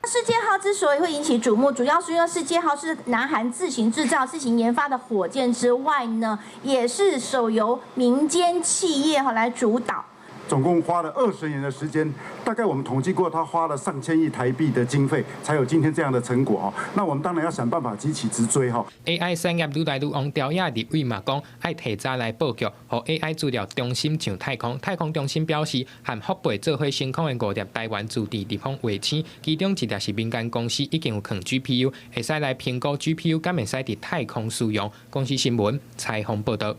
世界號之所以會引起矚目，主要是因為世界號是南韓自行製造、自行研發的火箭之外呢，也是首由民間企業哈來主導。總共花了20年的時間，大概我們統計過，他花了上千億台幣的經費，才有今天這樣的成果哦。那我們當然要想辦法急起直追哈。 AI 產業愈來愈旺，朝野立委嘛講愛提早來布局，予 AI 資料中心上太空。太空中心表示，和福八做伙升空的五粒台灣自製立方衛星，其中一粒是民間公司已經有囥 GPU，會使來評估 GPU 敢會使佇太空使用。公視新聞採訪報導。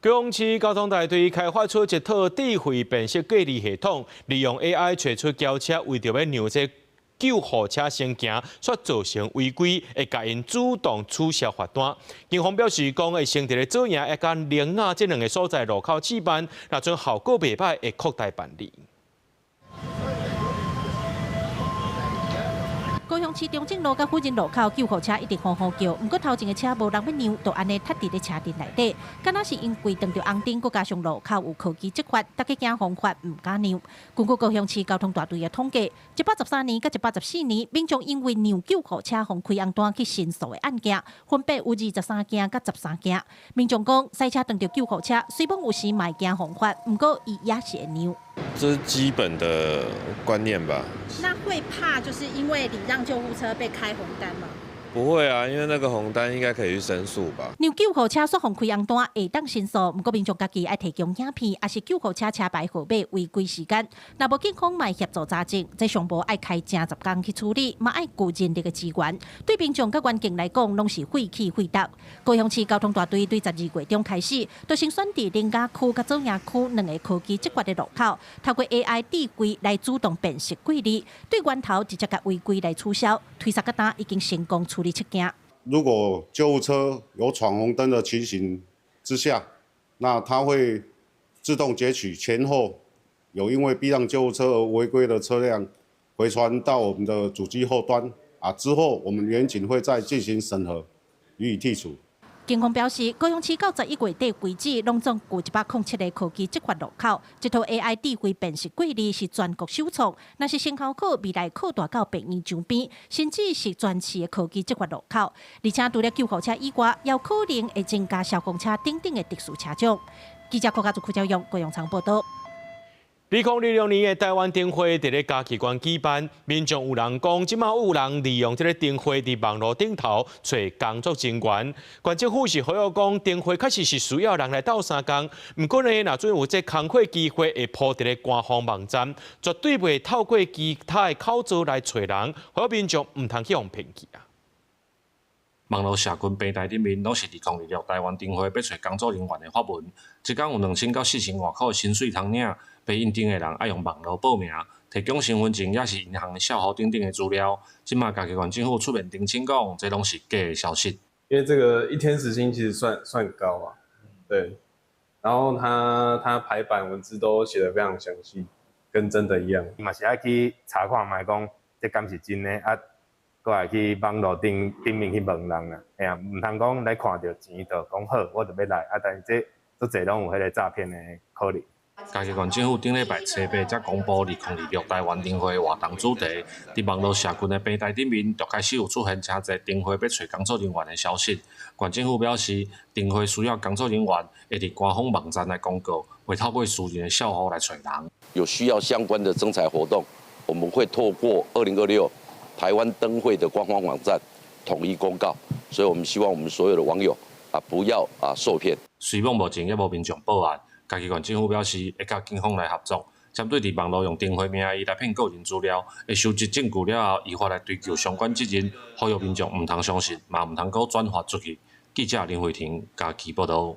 高雄市交通大隊開發出一套智慧辨識隔離系統，利用 AI 揣出轎車為著欲讓這救護車先行，煞造成違規，會共𪜶主動取消罰單。警方表示，講會先佇咧左營佮苓雅這兩个所在路口試辦，若準效果袂䆀，會擴大辦理。高雄市中正路佮輔仁路口救護車一直呼呼叫，毋過頭前的車無人欲讓，就按呢塞佇咧車陣內底。敢若是因為撞著紅燈，閣加上路口有科技執法，大家驚予罰，毋敢讓。根據高雄市交通大隊的統計，113年佮114年，民眾因為讓救護車予開紅單去申訴的案件，分別有23件佮13件。民眾講，駛車撞著救護車，雖罔有時嘛會驚予罰，毋過伊也是會讓。這是基本的觀念吧。那會怕就是因為禮讓救護車被開紅單嗎？不會啊，因為那個紅單應該可以去申訴吧。讓救護車煞予開紅單會當申訴，毋過民眾家己愛提供影片，抑是救護車車牌號碼違規時間。若無警方嘛會協助查證，這上無愛開成十工去處理，嘛愛顧人力的資源。對民眾佮環境來講，攏是費氣費力。高雄市交通大隊對12月中開始，就先選佇苓雅區佮左營區兩个科技執法的路口，透過 AI 智慧來主動辨識過濾，對源頭直接共違規來取消，推捒到今已經成功處理七件。如果救護車有闖紅燈的情形之下，那它會自動截取前後有因為避讓救護車而違規的車輛，回傳到我們的主機後端啊，之後我們員警會再進行審核，予以剔除。警方表示，高雄市到11月底為止，攏總有107個科技執法路口，這套 AI 智慧辨識過濾是全國首創。若是成效好，未來擴大到病院周邊，甚至是全市的科技執法路口。而且除了救護車以外，也有可能會增加消防車等等的特殊車種。記者郭家竹、柯昭勇、高雄場報道。2026年的台灣燈會佇咧嘉義縣舉辦，民眾有人講，這馬有人利用這个燈會佇網路頂頭揣工作人員。縣政府是呼籲講，燈會確實是需要人來鬥相共，毋過呢，若準有這工課機會會鋪佇咧官方網站，絕對袂透過其他的口座來揣人，呼籲民眾毋通去予騙去啊。網路社群平台頂面，攏是2026台灣燈會欲揣工作人員的發文。一工有2000到4000外箍的薪水通領，被應徵的人愛用網路報名，提供身份證，抑是銀行帳戶等等的資料。這馬嘉義縣政府出面澄清講，這攏是假的消息。因為這個一天時薪其實算高啊，對。然後他排版文字都寫得非常詳細，跟真的一樣。嘛是愛去查看覓講，這敢是真的啊？閣來去網路頂頂面去問人啦，嘿啊，毋通講來看著錢就講好，我就欲來啊！但是這足濟攏有彼个詐騙的可能。嘉義縣政府頂禮拜初八才公布2026台灣燈會活動主題，佇網路社群的平台頂面，就開始有出現誠濟燈會欲揣工作人員的消息。縣政府表示，燈會需要工作人員會佇官方網站來公告，袂透過私人的帳戶來揣人。有需要相關的徵才活動，我們會透過2026台灣燈會的官方網站統一公告，所以我們希望我們所有的網友啊，不要啊受騙。雖罔目前猶無民眾報案，嘉義縣政府表示會佮警方來合作，針對佇網路用燈會名義來騙個人資料，會收集證據了後，依法來追究相關責任。呼籲民眾毋通相信，嘛毋通閣轉發出去。記者林慧婷嘉義報導。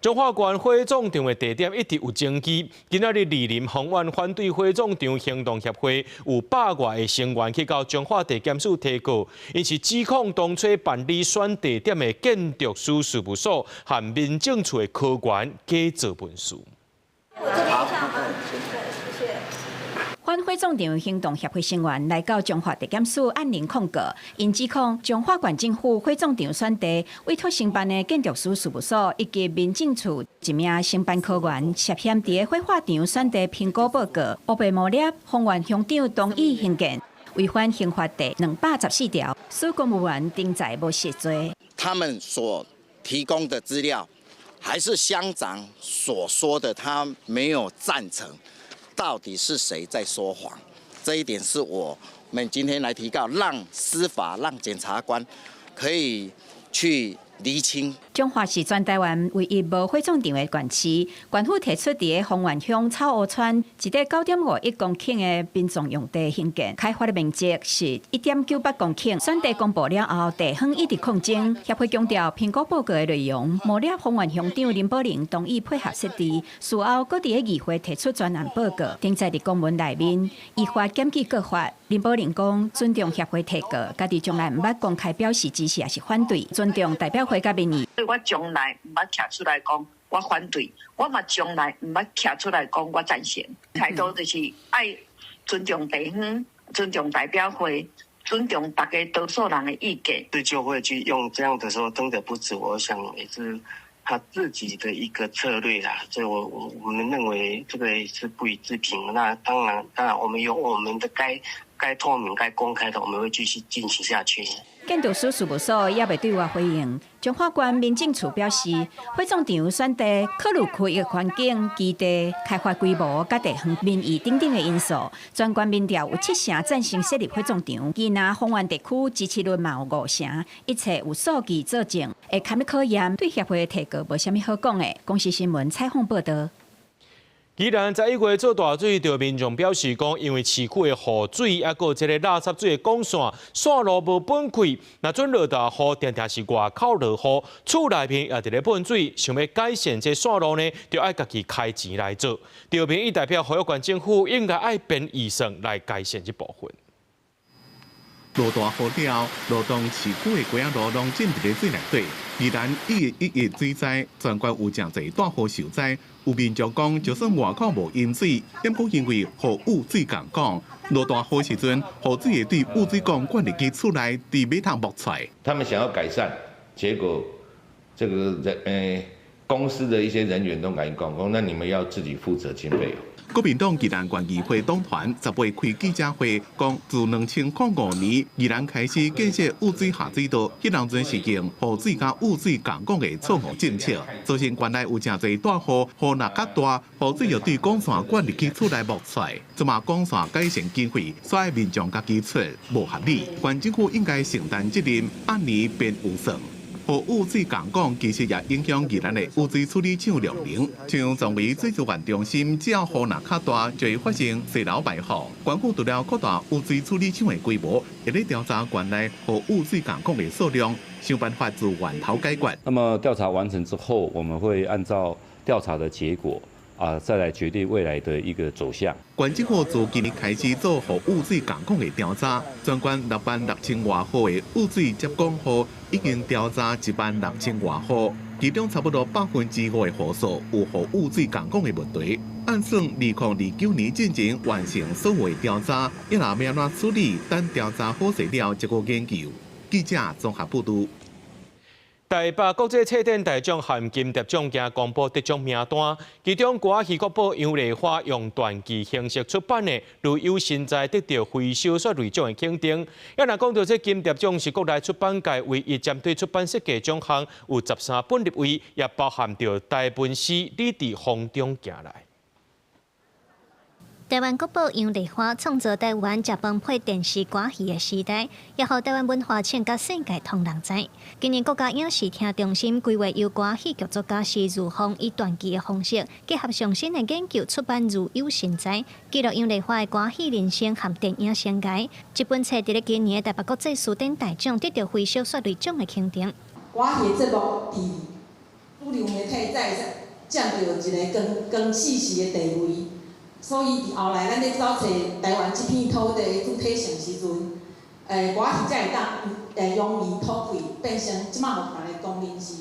彰化縣火葬場的地點一直有爭議。今仔日蒞臨豐原反對火葬場行動協會有百外个成員去到彰化地檢署提告，𪜶是指控當初辦理選地點的建築師事務所和民政處的科員假造文書。反火葬場行動協會成員來到彰化地檢署按鈴控告，𪜶指控彰化縣政府火葬場選地委託承辦的建築師事務所以及民政處一名承辦科員涉嫌佇個火化場選地評估報告烏白誣衊，豐原鄉長同意興建，違反刑法第214條，使公務員定罪無實罪。他們所提供的資料，還是鄉長所說的，他沒有贊成。到底是誰在說謊？這一點是我們今天來提告，讓司法、讓檢察官可以去釐清。彰化是全台灣唯一無火葬場的縣市，縣府提出佇個豐原鄉草湖村一塊9.51公頃的殯葬用地興建，開發的面積是1.98公頃。選地公布了後，地方一直抗爭。協會強調，評估報告的內容誣衊豐原鄉長林寶玲同意配合設置，事後閣佇个議會提出專案報告，登載佇公文內面，依法檢舉告發。林寶玲講，尊重協會提告，家己從來毋捌公開表示支持抑是反對，尊重代表會佮民意。我從來毋捌徛出來講我反對，我嘛從來毋捌徛出來講我贊成。態度就是愛尊重地方，尊重代表會，尊重大家多數人的意見。對就會去用這樣的時候登的不止，我想也是他自己的一個策略啦。所以我們認為這個是不予置評。那當然，當然我們有我們的該透明、該公開的，我們會繼續進行下去。檢建築師事務所猶未對外回應。彰化縣民政處表示，火葬場選地考慮區域環境、基地、開發規模、佮地方民意等等的因素。全縣民調有七成贊成設立火葬場，宜蘭豐原地區支持率嘛有五成，一切有數據佐證，會堪咧考驗，對協會提告無啥物好講的。公視新聞採訪報導。宜蘭11月做大水，著民眾表示講，因為市區的雨水，抑閣這个垃圾水的管線線路無分開，若準落大雨，定定是外口落雨，厝內面也佇咧噴水，想欲改善這線路呢，就愛家己開錢來做。著民意代表呼籲縣政府應該愛編預算來改善這部分。落大雨了，羅東市區的街仔路攏浸佇咧水內底。宜蘭1月1日水災，全縣有誠濟大雨受災。有民眾講，就算外口無淹水，毋過因為雨污水共管，落大雨時陣，雨水會對污水管灌入去厝內，佇尾通冒出來。他們想要改善，結果這個人公司的一些人員都共伊講，講那你們要自己負責經費。國民黨宜蘭縣議會黨團10月開記者會，講自2005年宜蘭開始建設污水下水道，彼當陣是用雨水佮污水共管的錯誤政策，造成縣內有誠濟大雨，雨若較大，雨水就對管線灌入去厝內冒出來，這馬管線改善經費，煞愛民眾家己出，無合理。縣政府應該承擔責任，按年編預算。雨污水共管其實也影響宜蘭的污水處理廠量能，像壯圍水資源中心，只要雨若較大，就會發生水流排放。縣府除了擴大污水處理廠的規模，也咧調查縣內雨污水共管的數量，想辦法自源頭解決。那麼調查完成之後，我們會按照調查的結果啊，再來決定未來的一個走向。縣政府自今年開始做雨污水共管的調查，全縣6萬6千外戶的污水接管戶已經調查1萬6千外戶，其中差不多5%的戶數有雨污水共管的問題。按算2029年進前完成所有的調查，伊若欲按怎處理，等調查好勢了，才閣研究。記者綜合報導。台北國際冊展大獎和金蝶獎今公布得獎名單，其中歌仔戲國寶楊麗花用傳記形式出版的《如有神在》得著非小說類獎的肯定。抑若講到這金蝶獎是國內出版界唯一針對出版設計獎項，有13本入圍，也包含著台文師你佇風中行來。台灣國寶楊麗花創造台灣食飯配電視歌戲的時代，也予台灣文化唱甲世界通人知。今年國家影視聽中心規劃由歌戲劇作家施如鳳以傳記的方式，結合上新的研究出版《如有神在》，記錄楊麗花的歌戲人生和電影生涯。這本冊佇咧今年的台北國際書展大獎得著非小說類獎的肯定。歌戲的節目佇主流媒體才會佔著一個光光四時的地位。所以佇後來，咱咧走揣台灣這片土地的主體性時陣，歌戲才會當揚眉吐氣，變成這馬予大家公認是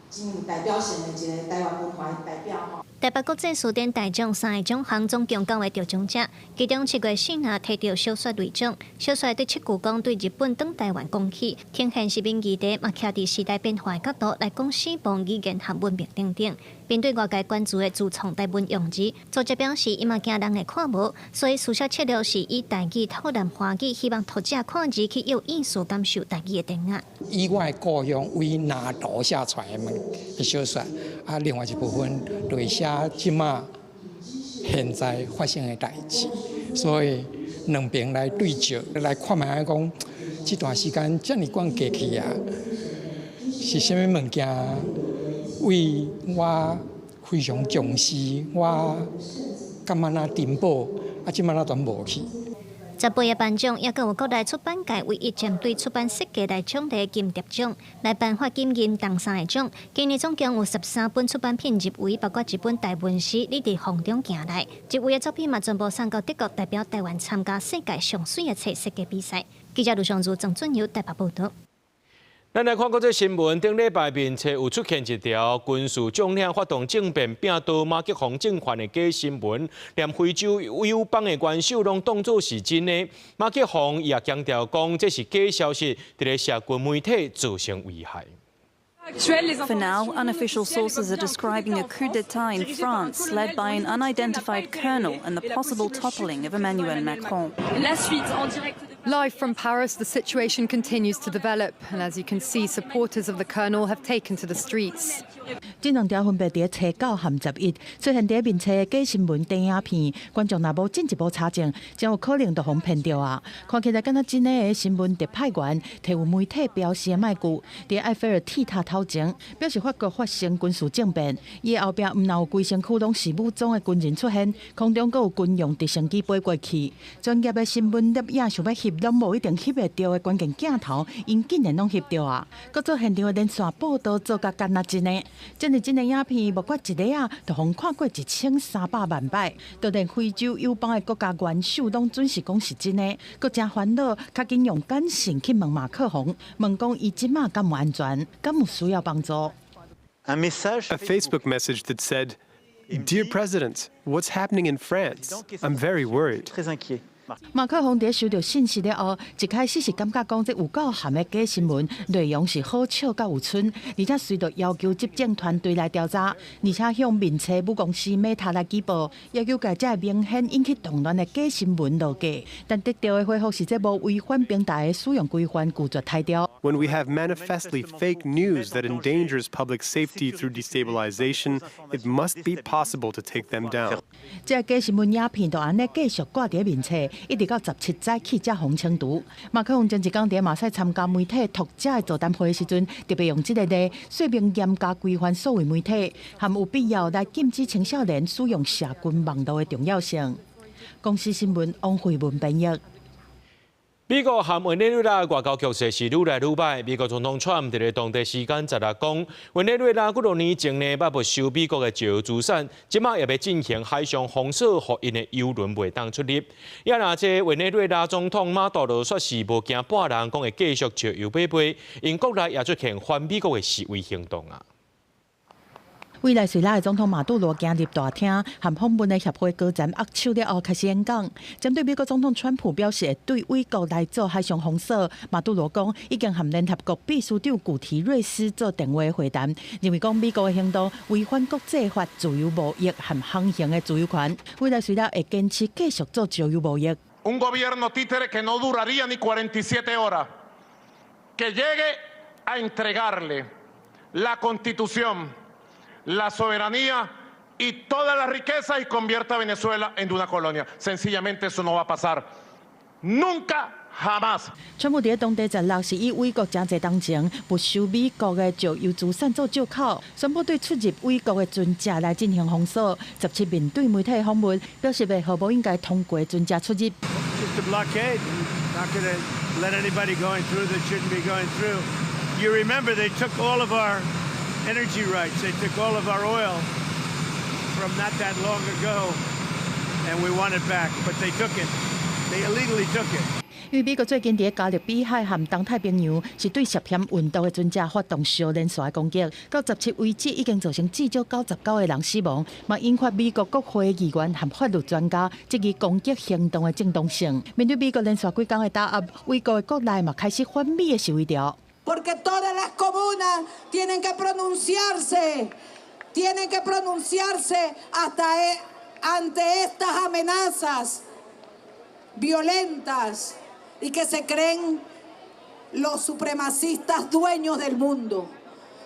真有代表性的一個台灣文化的代表吼。台北國際書展大獎三个獎項總共九个得獎者，其中7月4日提著小說類獎。小說對七句講對日本轉台灣講起，呈現殖民議題，嘛徛佇時代變化的角度來講死亡語言和文明等等。面對外界關注的自創台文用字，作者表示伊嘛驚人會看無，所以書寫策略是以台語套藍華語，希望讀者看字去有意思感受台語的典雅。以我的故鄉為拿圖寫出來的物小說，啊，另外一部分就是寫這馬現在發生的代誌，所以兩邊來對照來看覓講，這段時間遮爾久過去啊，是啥物物件為我非常重視，我感覺若珍寶，啊，這馬若全無去。 18個頒獎，抑閣有國內出版界唯一針對出版設計來獎的金蝶獎，來頒發金銀銅三個獎。今年總共有13本出版品入圍，包括一本台文詩《你佇風中行來》。入圍的作品嘛，全部送到德國，代表台灣參加世界上媠的冊設計比賽。記者盧尚如、鄭俊友台北報導。咱來看國際新聞，頂禮拜面冊有出現一條軍事將領發動政變摒倒馬克宏政權的假新聞，連非洲友邦的元首攏當作是真的。馬克宏也強調講，這是假消息，佇咧社群媒體造成危害。 For now, unofficial sources are describing a coup d'etat in France led by an unidentified colonel and the possible toppling of Emmanuel Macron. Live from Paris, the situation continues to develop, and as you can see, supporters of the colonel have taken to the streets. 這兩條分別佇初九和11出現佇面冊的假新聞短影片，觀眾若無進一步查證，真有可能就予騙著啊！看起來敢若真的新聞特派員，提有媒體標示的麥具，佇埃菲爾鐵塔頭前，表示法國發生軍事政變。伊的後壁毋但有規身軀攏是武裝的軍人出現，空中閣有軍用直升機飛過去。專業的新聞攝影想欲翕，攏無一定翕會著的關鍵鏡頭，𪜶竟然攏翕著啊！閣做現場的連線報導做甲敢若真的。真是這个影片，無過一禮仔，就予看過1300萬擺，就連非洲友邦的國家元首攏準是講是真的，閣誠煩惱，較緊用簡訊去問馬克宏，問講伊這馬敢有安全，敢有需要幫助。 A Facebook message that said, "Dear President, what's happening in France? I'm very worried." 馬克宏佇收著信息了後，一開始是感覺講這有夠譀的假新聞內容是好笑佮有賰，而且隨著要求執政團隊來調查，而且向面冊母公司 Meta 來舉報，要求共這明顯引起動亂的假新聞落架。但得著的回覆是這無違反平台的使用規範，拒絕拆掉。 When we have manifestly fake news that endangers public safety through destabilization, it must be possible to take them down. 這個假新聞影片就按呢繼續掛佇面冊。一直到17早起才予清除。馬克宏前一工佇馬賽參加媒體讀者的座談會的時陣，特別用這個例說明嚴格規範數位媒體，含有必要來禁止青少年使用社群網路的重要性。公視新聞王慧文編譯。美國和委內瑞拉外交局勢是愈來愈歹。美國總統川普佇咧當地時間16講，委內瑞拉幾多年前呢，捌沒收美國的石油資產，這馬也欲進行海上封鎖，予𪜶的油輪袂當出入。也若這委內瑞拉總統馬杜羅說是無驚半人，講會繼續石油買賣，𪜶國內也出現反美國的示威行動啊。委內瑞拉的總統馬杜羅行入大廳，和訪問的協會高層握手了後開始演講。針對美國總統川普表示會對委國來做海上封鎖，馬杜羅講已經和聯合國秘書長古提瑞斯做電話會談，認為講美國的行動違反國際法、自由貿易和航行的自由權。委內瑞拉會堅持繼續做石油貿易。 Un gobierno títere que no duraría ni 47 horas, que llegue a entregarle la Constitución, la soberanía y toda la riqueza y convierta a Venezuela en una colonia. Sencillamente eso no va a pasar. Nunca, jamás. 川普佇當地16是以委國誠濟當前沒收美國的石油資產做藉口，宣布對出入委國的船隻來進行封鎖。17面對媒體訪問，表示袂予無應該通過船隻出入。 Just a blockade, not going to let anybody going through that shouldn't be going through. You remember they took all of our energy rights. They took all of our oil from not that long ago, and we want it back, but they took it. They illegally took it. 因為美國最近佇加勒比海和東太平洋是對涉嫌運毒的船隻發動小連續的攻擊，到17為止已經造成至少99個人死亡，嘛引發美國國會議員和法律專家質疑攻擊行動的正當性。面對美國連續幾工的打壓，委國的國內嘛開始反美的示威潮。 Porque todas las comunas tienen que pronunciarse, tienen que pronunciarse hasta ante estas amenazas violentas y que se creen los supremacistas dueños del mundo.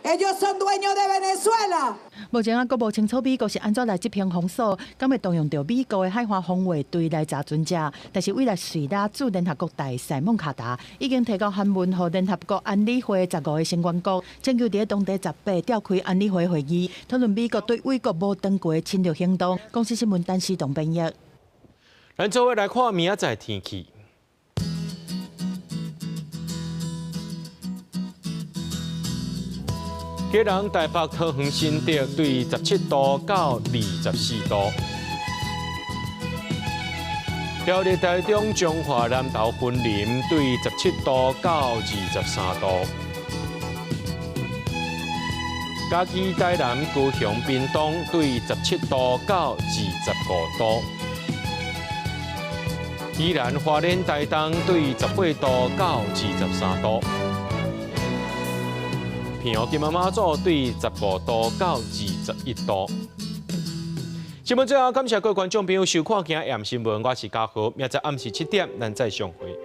Ellos son dueños de Venezuela. 目前啊，閣無清楚美國是按怎來執行封鎖，敢會動用著美國的海岸防衛隊來查船隻？但是委內瑞拉駐聯合國大使孟卡達已經提交函文予聯合國安理會15個成員國，請求佇當地18召開安理會會議，討論美國對委國無當過的侵略行動。公視新聞陳思棟編譯。咱做伙來看明仔載天氣。基隆、台北、桃園、新竹對17度到24度；苗栗、台中、彰化、南投、雲林對17度到23度；嘉義、台南、高雄、屏東對17度到25度；宜蘭、花蓮、台東對18度到23度。澎湖、金門、馬祖對15度到21度。新聞最後，感謝各位觀眾朋友收看今日新聞，我是嘉豪，明仔暗時7點，咱再相會。